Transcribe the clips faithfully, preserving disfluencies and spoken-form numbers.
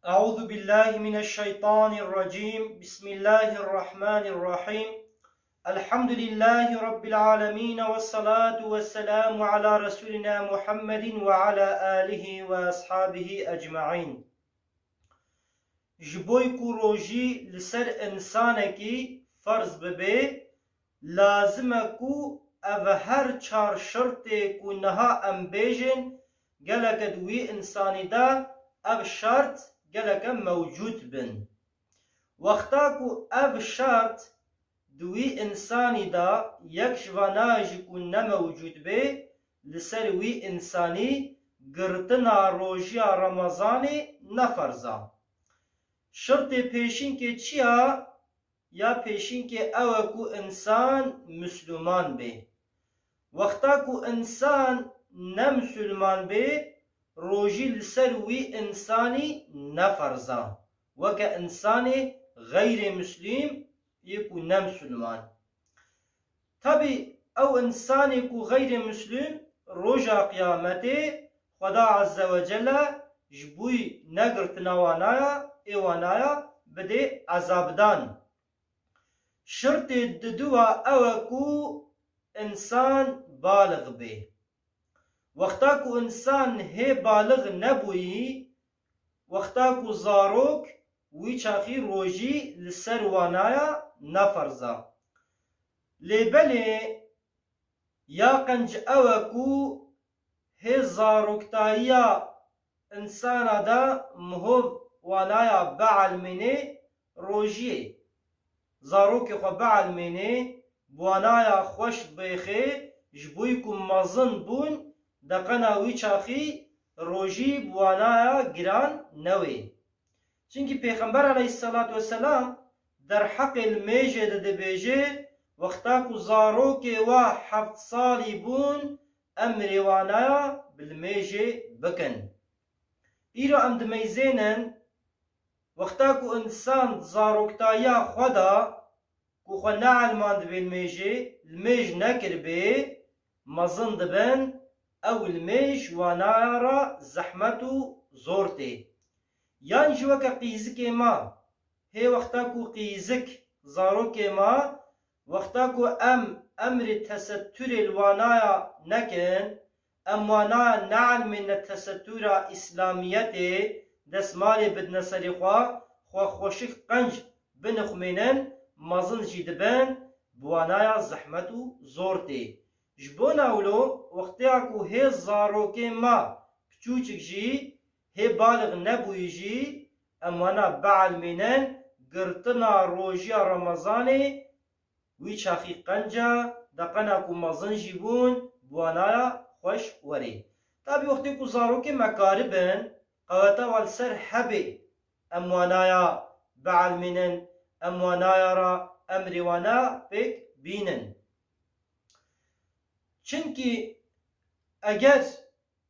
أعوذ بالله من الشيطان الرجيم. بسم الله الرحمن الرحيم. الحمد لله رب العالمين، والصلاة والسلام على رسولنا محمد وعلى آله وأصحابه أجمعين. Ji bo ku rojî li ser însanekî ferz bibe, lazim e ku ev her çar şertê ku niha em bêjin, geleke di wî însanî de ev şert geleke mewcûd bin. Wexta ku ev şert di wî însanî de yek ji vana jî ku ne mewcûd bê, li ser wî însanî girtina rojiya Remezanê ne ferz e. Şertê pêşînkê çi ya? Ya pêşînkê ew e ku însan misliman bê. Wexta ku însan ne misliman bê, rojî li ser wî însanî ne ferz e, weke însanê xeyrê muslim yê ku ne misliman. Tabî ew însanê ku xeyrê muslim roja qiyametê Xweda Azze ve Celle ji bo negirtina wanaya ê wanaya bidê ezabdan. Şirtê diduwa ew e ku însan balix bê. Wexta ku însan hê balix nebûyî, wexta ku zarok, wî çaxî rojî li ser wanaya ne ferz e. Lê belê ya qenc ew e ku hê zaroktayiya însana de mihov wanaya bielmînê rojiyê. Zarokê xwe bielmînê, bi wanaya xweş bêxê, ji bo ku mezin bûn, deqena wî çaxî rojî bi wanaya giran newê. Çimkî Pêxember aleyhisselatu vesselam derheqê limêjê de dibêje, wexta ku zarokê we heft salî bûn, emrê wanaya bi limêjê bikin. Îro em dimeyzênin, wexta ku însan di zaroktayiya xwe de ku xwe neelmandibê limêjê, limêj nekiribê, mezin dibin, ew limêj wanaya re zehmet û zor tê. Yan jî weke qîzikê me, hê wexta ku qîzik, zarokê me, wexta ku em emrê tesetturê li wanaya nekin, em wanaya neelmêne tesettura îslamiyetê, destmalê bidine serê xwe, xwe xweşik qenc binixumênin, mezin jî dibin, bi wanaya zehmet û zor tê. Ji bona wilo, wextêya ku hê zarokê me piçûçik jî, hê balix nebûyî jî, em wana bielmînin, girtina rojiya Remezanê wî çaxî qenc e, deqena ku mezin jî bûn, bi wanaya xweş werê. Tabî wextê ku zarokê me karibin, qeweta wan li ser hebê, em wanaya bielmînin, em wanaya re emrê wana pêk bînin. Çimkî eger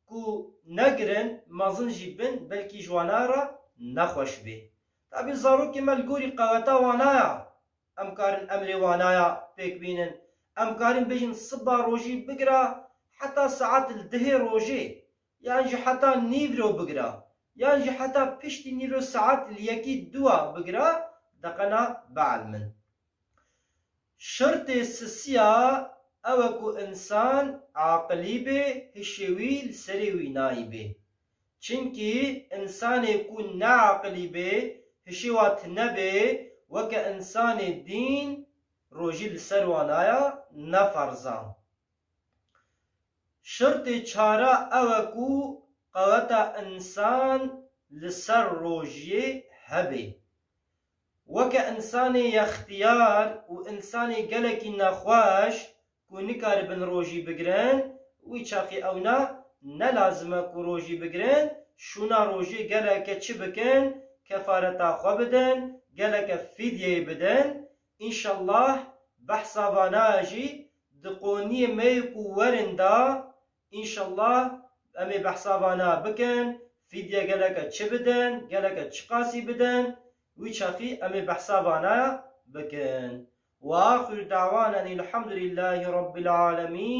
ku negirin, mezin jî bin, belkî ji wana re nexweş bê. Tabî zarokê me li gorî qeweta wanaya, em karin emrê wanaya pêk bînin. Em karin bêjin siba rojî bigira heta saet li dihê rojê, yan jî heta nîvro bigira, yan jî heta piştî nîvro saet li yekî duwa bigira, deqena bielmin. Şirtê sisiya ew e ku însan aqilî bê, hişê wî li serê wî nayî bê. Çimkî însanê ku neaqilî bê, hişê wa tune bê, weke însanê dîn, rojî li ser wanaya ne ferz e. Şirtê çara ew e ku qeweta însan li ser rojiyê hebe. Weke însanê yextiyar û însanê gelekî nexweş ku nikaribin rojî bigirin, wî çaxî ewna ne lazim e ku rojî bigirin, şûna rojê gereke çi bikin, kefareta xwe bidin, gereke fîdyeyê bidin. Înşallah behsa vana jî di qoniyê me yê ku werin de, înşallah em ê behsa vana bikin, fîdye geleke çi bidin, geleke çiqasî bidin, wî çaxî em ê behsa vana bikin. Ve axiru da'wana enîl hamdulîllahî rabbil alemîn.